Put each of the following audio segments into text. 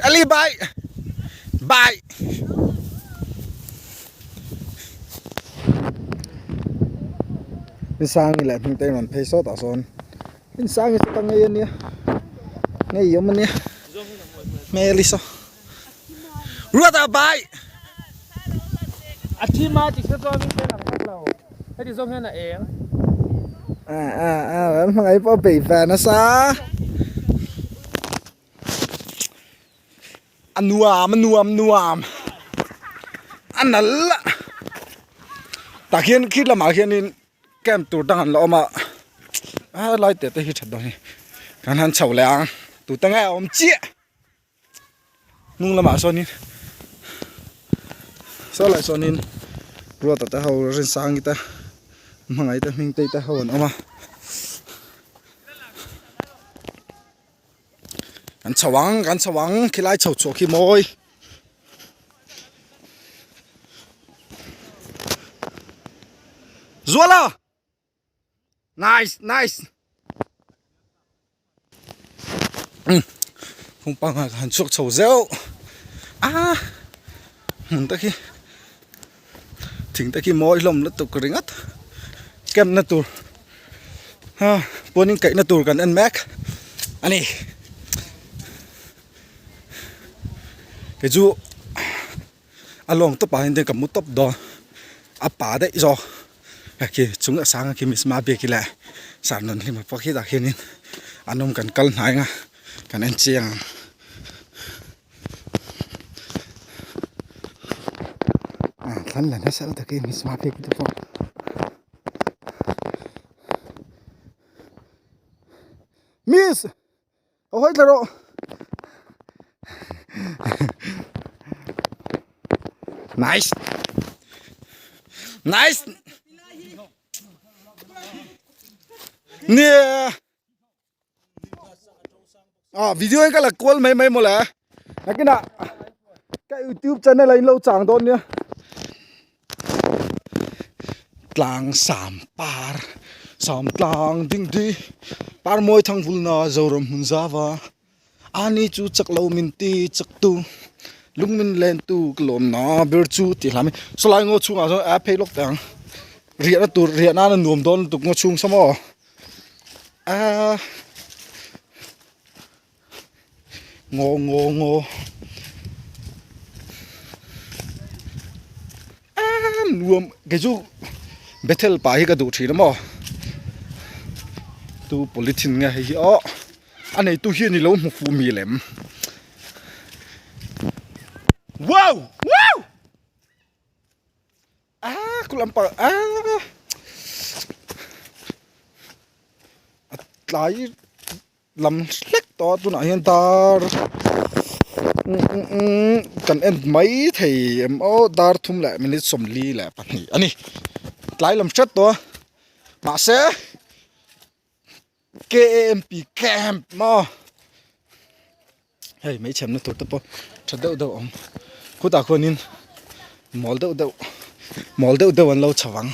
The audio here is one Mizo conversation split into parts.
Ali bye bye Sangi leh hming te rawn phei sawt ah sawn Sangi chu ka ngei ania ngei awm ania hmel i saw Ruata bye A thim a ti kha chuan min tel ang vak lo heti zawng hian a eng. A a a an hmangaih pawh a bei ve nasa. A nuam a nuam nuam a nal a tah khian khi lamah khianin camp tur dang an la awm a a lai te te hi that dawn hi kan han chho leh ang tute nge a awm chiah hnung lamah sawnin saw lai sawnin ruata te ho Rinsangi te hmangaih te hming te te ho an awm a. Kan chho ang kan chho ang khilai chho chhuah khi mawi. Zuala! Nice nice. Um phung panga ka han chhuak chho zeuh a hmun te khi thing te khi mawi hlawm lutuk ringawt camp na tur ha puanin kaih na tur kan en mek a ni kei chu a lawng tawp ah hian ka mu tawp dawn a pa daih zawk a khi chung a sang a khi miss mabiaki leh sar nun hlim a pawh khi tah khianin an awm kan kal hnai ang a kan en chiang ang. Thlan la nasa lutuk hi miss mabiaki te pawh miss Aw hawi thla rawh. Nice. Nice. Nia. Ah video in ka la kual mai mai mawle. Nakina ka YouTube channel a in lo chang dawn nia. Tlang sam par sam tlang ding di par mawi thang vul na Zoram hmun zava ani chu chak lo min ti chak tu lung min len tu ka lawm na ber chu tih hlam hi sawlai ngaw chhungah sawn a phei lawk teh ang riahna tur riah nana nuam dawn lutuk ngaw chhung saw maw aaa. Ngaw ngaw ngaw aaa nuam kei chu Bethel pa hi ka duh thin a maw tu polythene nge hei hi aw a neitu hian i lo hmu fuh mi lem wow wow aaa khu lampang aaa a tlai. Lam hlek tawh a tunah hian dar kan en mai thei em aw dar thum leh minute 42 a ni tlai lam hret tawh a mahse K_A_M_P camp maw hei mai chhemna tur te pawh tha deuh deuh a awm khutah khuanin mawl deuh deuh mawl deuh deuh an lo chho ang.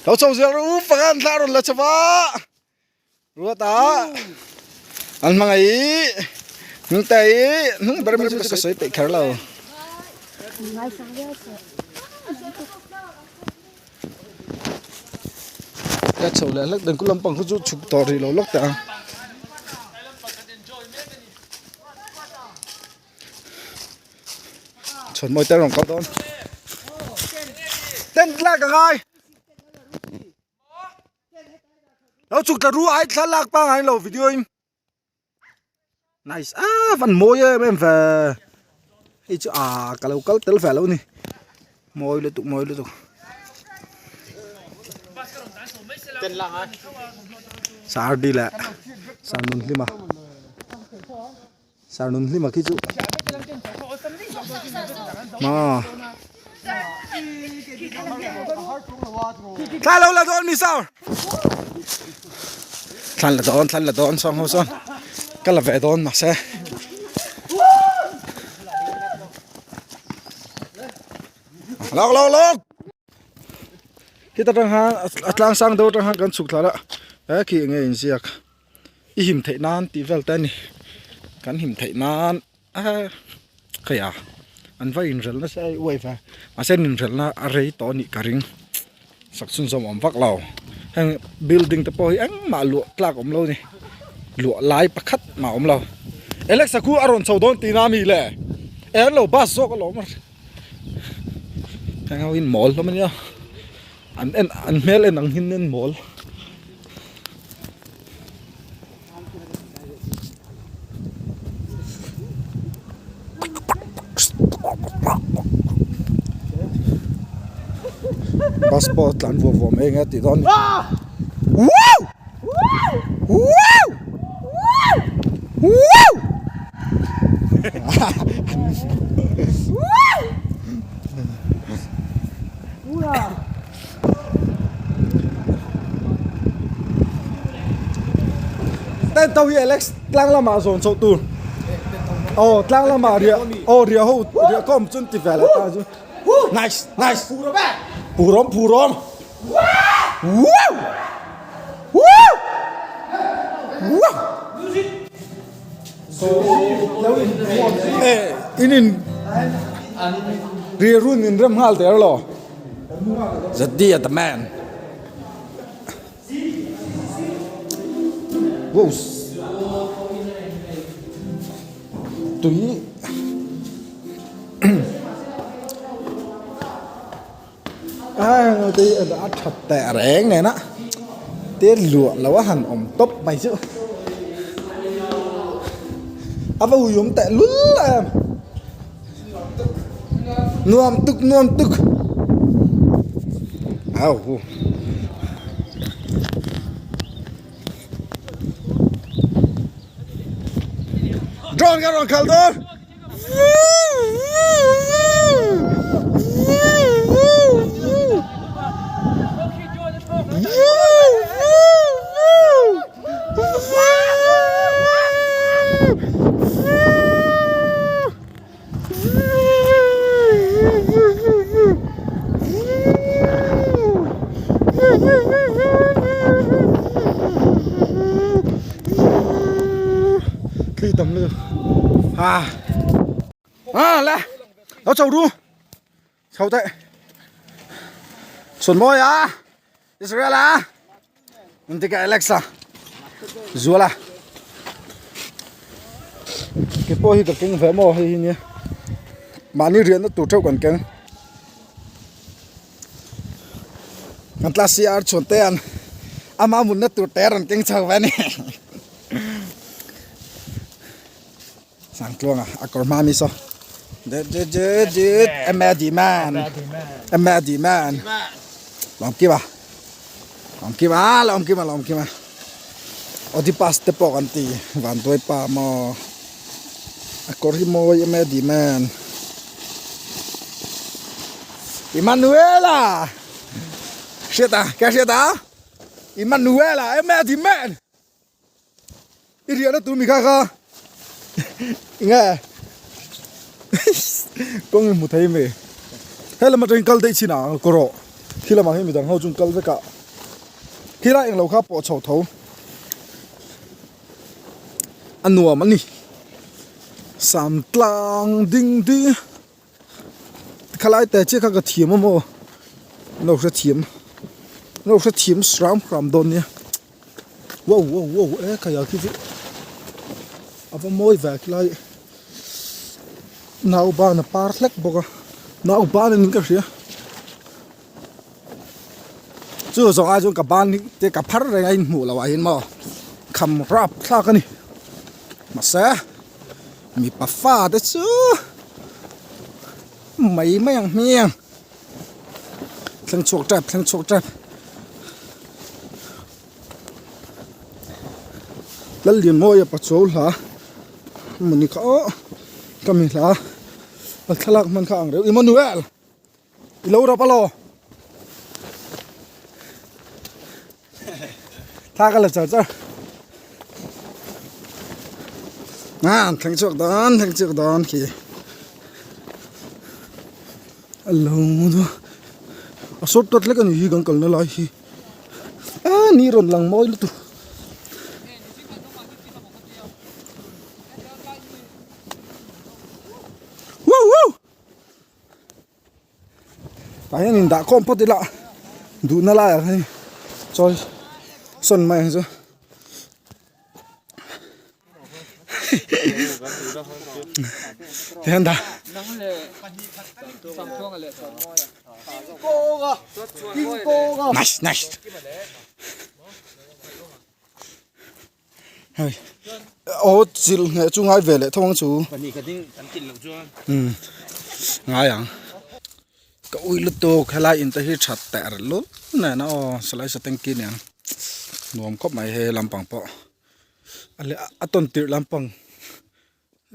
Lo chho zel ru pakhat thla rawn la chho a Ruata an hmangaih i hnung te i hnung ber mi chu ka sawi peih kher lo. Ka chho leh hlek dan ku lampang khu chu chhuk tawh rih lo lawk teh ang. Chhuan mawi te rawn kal dawn. Tent lak a ngai. Lo chhuk tla ru ai thla lak pangai lo video in. Nice a van mawi em em ve. Hei chu a ka lo kal tel ve lo ni. Mawi lutuk mawi lutuk. Sar di leh sar nun hlima. Sar nun hlima khi chu ma thla lo la dawn mi sar thlan la dawn thlan la dawn sawng ho sawn ka la ve dawn mahse lawk lawk lawk. Khita tang khan a tlang sang deuh atang khan kan chhuk thla a he khi eng nge inziak i him theih nan tih vel te a ni kan him theih nan a hei a an va inrel nasa e uai ve mahse an inrelna a rei tawh a nih ka ring sak chhunzawm awm vak lo heng building te pawh hi engmah luah tlak awm lo a ni luah lai pakhat mah awm lo Alexa khu a rawn chho dawn tihna a mi le e an lo bus zawk alawm a. Heng ho hi mawl hlawm ania an en an hmel en ang hian an mawl. Bus pawh a tlan vuah vuah mai enge a tih dawn ni. Wow! Wow! Wow! Tent ho hi Alex tlang lamah zawn chhoh tur aw tlang lamah riah aw riah ho riah kawm chu an ti ve leh ta chu nice nice phurawm phurawm wow wow wow In in rirun in rem nghal der lo the dear the man wow tui a tui a that teh reng nen a te luah lo a han awm tawp mai chu a va ui awm teh lul em nuam tuk nuam tuk au hu. Drone ka rawn khalh dawn. Thli tam lutuk a a le lo chho ru chho teh Sawnmawi a Israel a engtik ah Alex a Zuala ke pawh hi ka keng ve maw hei hi nia mahni riahna tur theuh kan keng kan class CR chhuan te an ama munna tur te a rawn keng chho ve a ni. Sangtluanga a kawr hma mi saw dut dut dut dut Emma man Emma man lawm kim a lawm kim a lawm kim a lawm kim a Oedipus te pawh kan ti vanduai pa maw a kawr hi mawi Emma man Emmanuela hriat a ka hriat a Emmanuela Emma man. I riahna tur mi kha kha nge kawng i hmu thei mi he lam atangin kal daih chin ang kaw rawh khi lamah hian midang ho chu an kal vek a khi lai englo kha pawh chho tho a nuam a ni sam tlang ding ding khalai te chiah kha ka thiam a maw no hrethiam no hrethiam hram hram dawn nia. Wow wow wow e khai khi chu a va mawi ve khilai nauban a par hlek bawk a nauban a niin ka hria chu zawng ai chuan ka ban hi te ka phar reng a inhmuh loh ah hian maw kham rap thlak a ni mahse mipa fa te chu mai mai ang hmiang thleng chhuak tep thleng chhuak tep. Lallianmawia Pachuau hla mawni kha aw ka mi hla a thlalak hman kha ang reuh Emmanuel i lo rap alaw thla ka la char char a thleng chhuak dawn thleng chhuak dawn khi a lo a. shortcut hlek a ni hi kan kalna lai hi ah ni rawn lang mawi lutuk. Wow wow tah hian in dah khawm phawt ila duhna laiah khan chawi sawn mai ang chu. Tihian dah. Nice nice. Hei aw chil hneh chu ngai ve leh tho ang chu. Umm ngai ang. Ka ui lutuk helai in te hi that teh lul nen a aw salai satengki nen nuam khawp mai hei lampang pawh a leh a tawn tirh lampang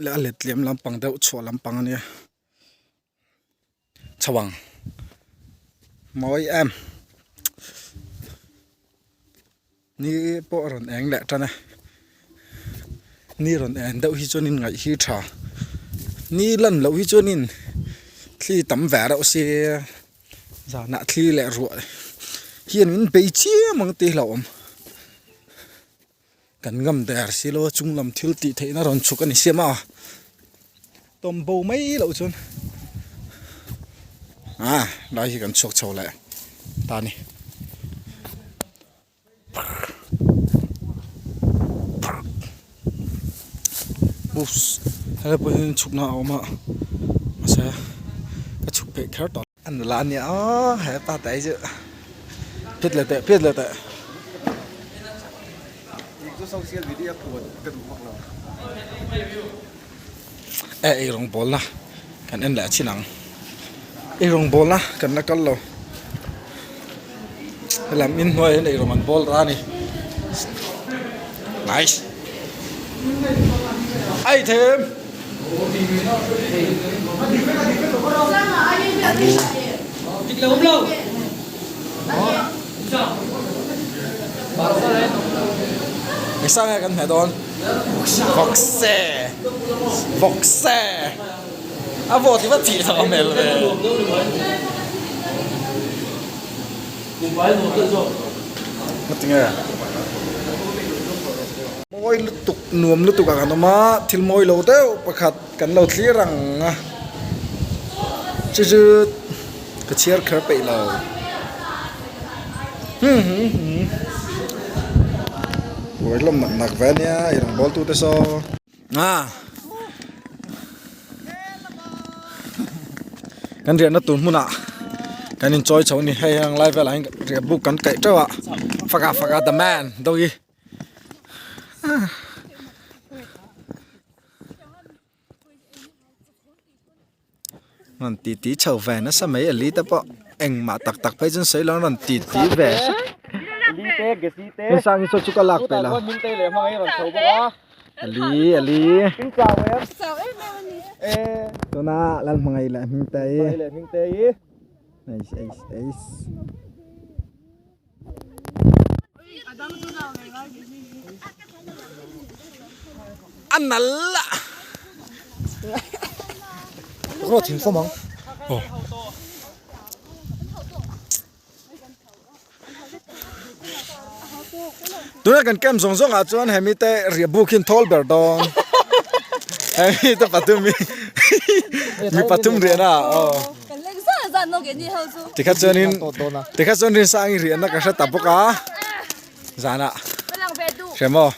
leh a let liam lampang deuh chhuah lampang a nia chho ang mawi em ni pawh a rawn eng leh tan a ni rawn eng deuh hi chuanin ngaih hi tha ni lan loh hi chuanin thli tam ve reuh sia zanah thli leh ruah hian min bei chiam ang tih hlauhawm kan ngam der si lo a chung lam thil tih theihna rawn chhuk a ni siam a tawm bo mai loh chuan ah lai hi kan chhuak chho leh ta a ni. Oops helai pawh hian chhukna a awm a mahse ka chhuk peih kher tawh a nula ania aw hepa te hi chu phit leh teh phit leh teh. E ei rawng bawlna kan en leh chin ang ei rawng bawlna kan la kal lo helam in hnuaiah hian ei rawng an bawl ta a ni nice ai them Engsan nge kan hmeh dawn? Vawkse! Vawkse! A vawt hi va thih chak a hmel ve. Ngatinge? Mawi lutuk nuam lutuk ah kan awm a, thil mawi lo deuh pakhat kan lo thlir ang a, chu chu. Ka chhiar kher peih lo. Hmm hmm hmm. Buai hlawm nak nak ve ania i rawn bawl tu te saw. Ah. Kan riahna tur hmunah kan inchawi chho a ni. Hei heng lai velah hian riah buk kan kaih teuh a. Faka faka the man doggy. Ah. Rawn ti ti chho ve nasa mai a li te pawh engmah tak tak phei chuan sawi lo an rawn ti ti ve heng hi saw chu ka lak peih lo a li a li tuna Lalhmangaih leh Hmingtei eiss eiss eiss. A nal a. Rawt thing fawm ang. Aw. Tuna kan camp zawng zawng ah chuan hemi te riah buk hi an thawl ber dawn. Hemi te pathum hi mi pathum riahna ah aw. Tikha chuanin tikha chuan Rinsang i riahna ka hre ta bawk a zanah hre maw.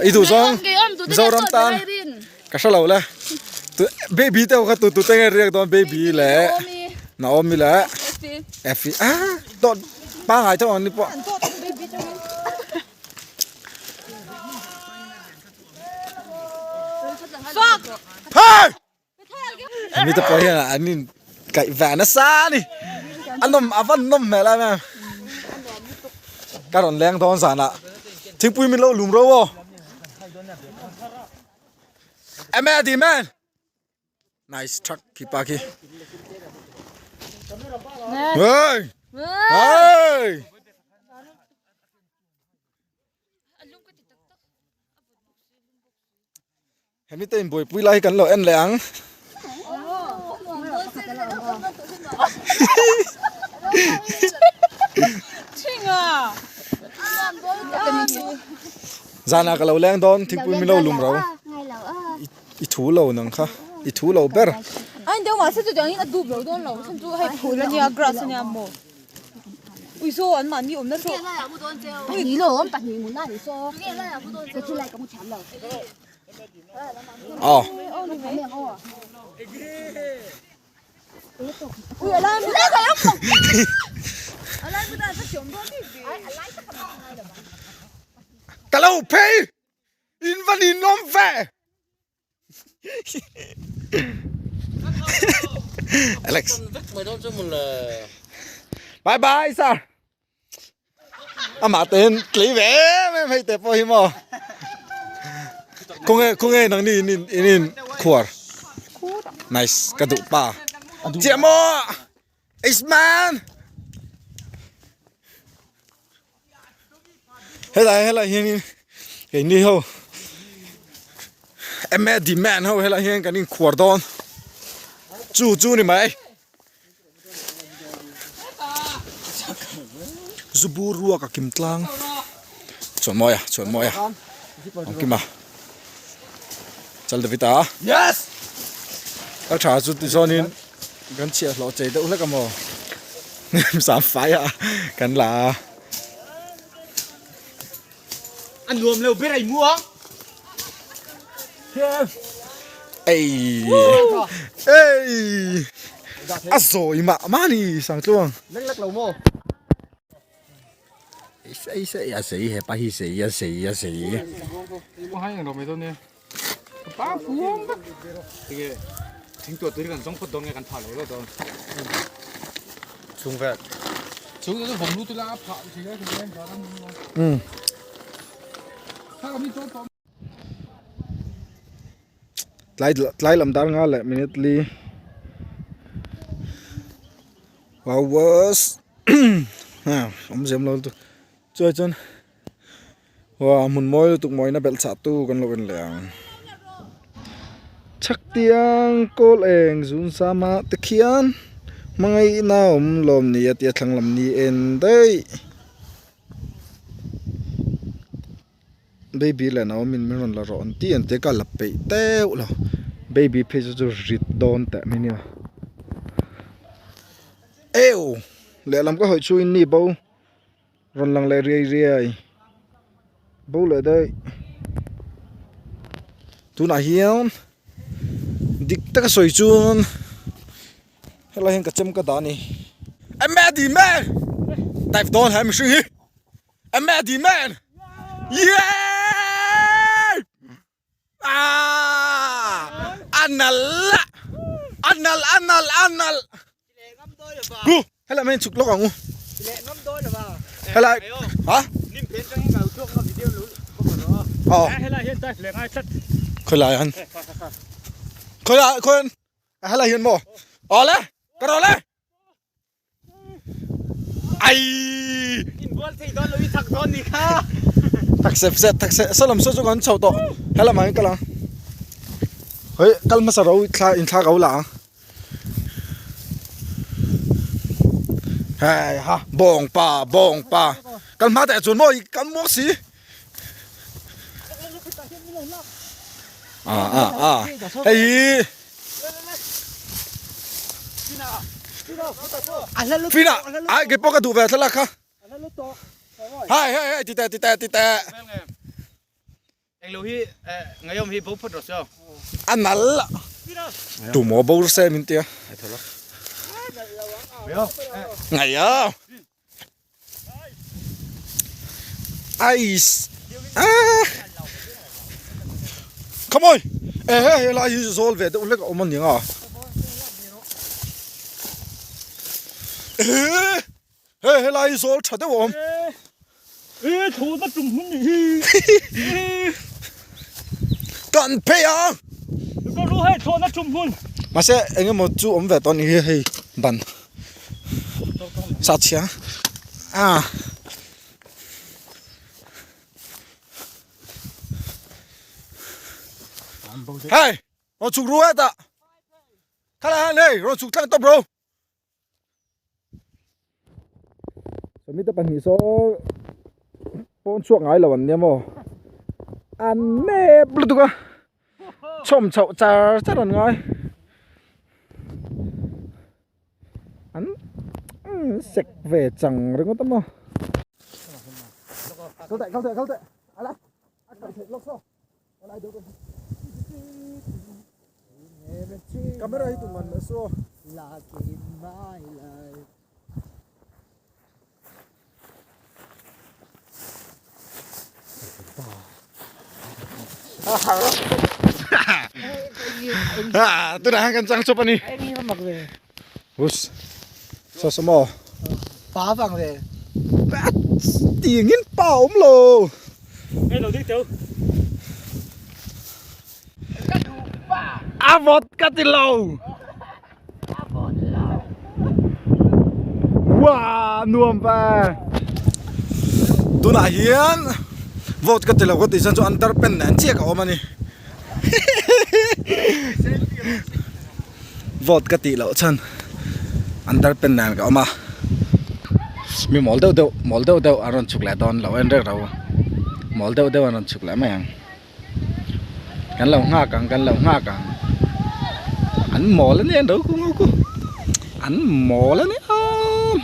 I duh zawng Mizoram tan ka hre lo le baby te ho kha tu tu te nge riak dawn baby leh Naomi leh Effie ah dawt pangai tho ang ni pawh. Mi te pawh hian an in kaih ve nasa a ni a nawm a van nawm hmel em em ka rawn leng dawn zanah thingpui min lo lum ro aw eme a ti man. Nice truck khi pa khi. Hey! Hey! Hemi te in buaipui lai hi kan lo en leh ang. Zanah ka lo leng dawn thingpui min lo lum ro. I thu lo nang kha i thu lo ber. Ain deuh mahse chutiang in a dup lo dawn lo chhan chu hei phul ania grass ania maw. Ui saw an mahni awmna saw. Aw. Ka lo phei in va nin awm ve. Alex. Bye bye sir. Amah te hian tlei ve em em hei te pawh hi maw khawnge khawnge nangni in in in in khuar nice ka duh pa chiah maw ace man helai helai hianin keini ho M_A demand ho helai hian kan inkhuar dawn chu chu ni mai. Zubur ruak a kim tlang chuan mawi a chuan mawi a awm kim a chal David a Yes! A tha chu tichuanin kan chhiah hlawh chei deuh hlek a maw sam fai a kan la a. A nuam lo ber ai muang. Ei ei a zawi mah mah ni Sangtluang. Lek lek lo maw. Ei sei a sei hepa hi sei a sei a sei. Pa fuang vek. Tinge thing tuah tur hi kan zawng phawt dawn nge kan phah lo lo dawn. Chhung vel. Chhung chu vawm lut ila a phah thei a thei a ram Um. Tlai tlai lam dar nga leh minute li. Wow was ha awm zem lo lutuk. Chuai chuan Aw hmun mawi lutuk mawina belh chah tu kan lo en leh ang. Chhak tiang kawl eng zun sama te khian hmangaihna awm lawm ni a tia thlang lam ni en daih. Baby leh Naomi-in min rawn la rawh an ti an tia ka la peih teuh lo. Baby phei chu chu rit dawn teh mai nia. Eww lehlam ka hawi chhuin ni bo. Rawn lang leh riai riai bo leh daih tunah hian dik taka sawi chuan helai hian ka chem ka dah a ni I'm ready man dive dawn he mihring hi I'm ready man yeah ah a nal a nal a nal a nal gu helai mai chhuk lawk ang u helai ha aw khawilai an khawilai khawian helai hian maw awle ka rawh le Ai! Inbual thei dawn lo i thak dawn ni kha. Thak sep sep thak sep salam saw chu kan chho tawh. Helam ah hian kal ang. Hei kal hmasa ro thla in thla ko la ang. Hei ha bawng pa bawng pa kal hma teh chuan maw i kan muak si. À à à hei hi Fina ai cái pawh ka duh ve thlalak kha hai hei hei ti teh ti teh ti teh Englo hi ngaiawm hi bo phawt rawh se aw. A nal tu maw bo se min tia Ngaiawm Ice ah Come on eh he he lai hi zawl ve deuh hlek a awm a ni ang a eh he he lai hi zawl tha deuh a awm Eh tho na tum hmun ni hi Kan phei a Ka ru hei tho na tum hmun Mahse engemaw chu awm ve tawh a ni hi hei ban Sa chhia ah Hei aw chhuk ru hetah. Khala han hei rawn chhuk tlang tawp ro. Sawmi te pahnih saw pawn chhuak ngai lo an nia maw an nep lutuk a chhawm chhoh char char an ngai an sek ve chang ringawt a maw. Kal teh kal teh kal teh ala a kal theih lawk saw. Camera hi tuman leh saw. Tunah hian kan chang chawp a ni. Hus. Saw saw maw. Pa vang ve. Tiangin pa awm lo. Hei lo ding teu. Ka duh pa. A vawt ka ti lo. A vawt lo. Wow nuam ve. Tunah hian vawt ka ti lo ka tih chuan chu underpant nen chiah ka awm a ni. Vote ka tih loh chhan underpant nen ka awm a mi mawl deuh deuh mawl deuh deuh an rawn chhuk leh dawn lo en reng rau mawl deuh deuh an rawn chhuk leh mai ang kan lo nghak ang kan lo nghak ang an mawl a ni an ro ku ku an mawl a ni a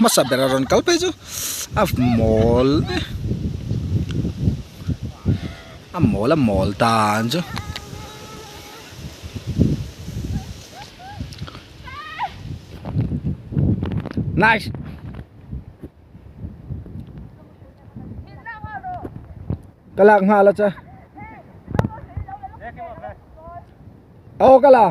hmasa ber a rawn kal phei chu a mawl e. A mawl a mawl dan chu. Nice. Ka lak nghal a che. Aw ka la.